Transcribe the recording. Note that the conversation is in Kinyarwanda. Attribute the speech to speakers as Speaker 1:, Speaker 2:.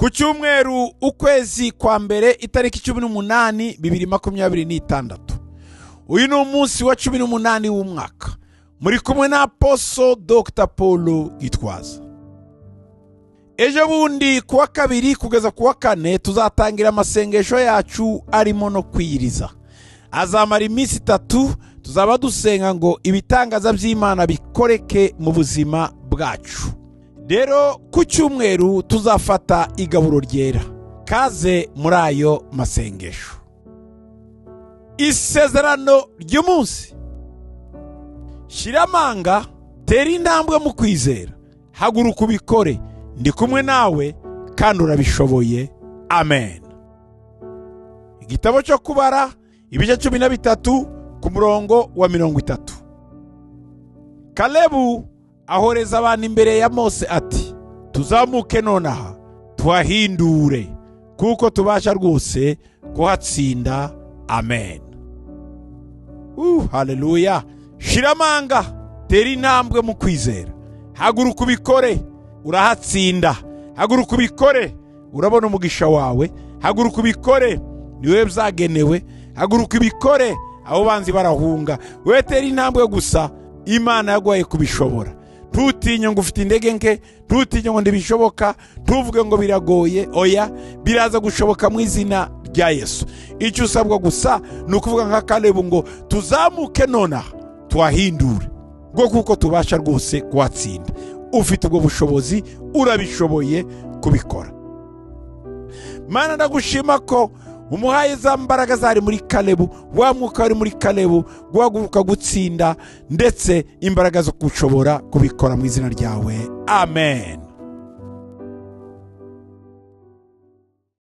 Speaker 1: Ku cyumweru ukwezi kwa mbere itariki 18 2026. Uyu ni umunsi wa 18 w'umwaka. Muri kumwe na Apostle Dr. Paul Gitwaza. Ejo bundi kuwa kabiri kugeza kuwa kane tuzatangira amasengesho yacu arimo no kwiyiriza. Azamara iminsi 3 tuzaba dusenga ngo ibitangaza by'Imana bikoreke mu buzima bwacu. Rero ku cyumweru tuzafata igaburo ryera. Kaze muri ayo masengesho. Isezerano ry'umunsi. Shiramanga, tera intambwe mu kwizera, haguruka ubikore, ndi kumwe nawe kandi urabishoboye. Amen. Igitabo cyo Kubara ibice 13 ku murongo wa 30. Kalebu ahoreza abantu imbere ya Mose ati: tuzamuke nonaha tuhahindure, kuko tubasha rwose kuhatsinda. Amen. Haleluya. Shiramanga, tera intambwe mu kwizera, haguruka ubikore, urahatsinda. Haguruka ubikore, urabona umugisha wawe. Haguruka ubikore, niwe byagenewe. Haguruka ubikore, abo banzi barahunga. Wewe tera intambwe gusa, Imana yaguhaye kubishobora. Ntutinye ngo ufite intege nke, ntutinye ngo ndibishoboka, ntuvuge ngo biragoye. Oya, biraza gushoboka mu izina rya Yesu. Icyo usabwa gusa ni ukuvuga nka Kalebu ngo tuzamuke nonaha tuhahindure, ngo kuko tubasha rwose kuhatsinda. Ufite ubwo bushobozi, urabishoboye kubikora. Mana, ndagushima ko umuhaye za mbaraga zari muri Kalebu, wa mwuka wari muri Kalebu guhaguruka gutsinda, ndetse imbaraga zo gushobora kubikora mu izina ryawe. Amen.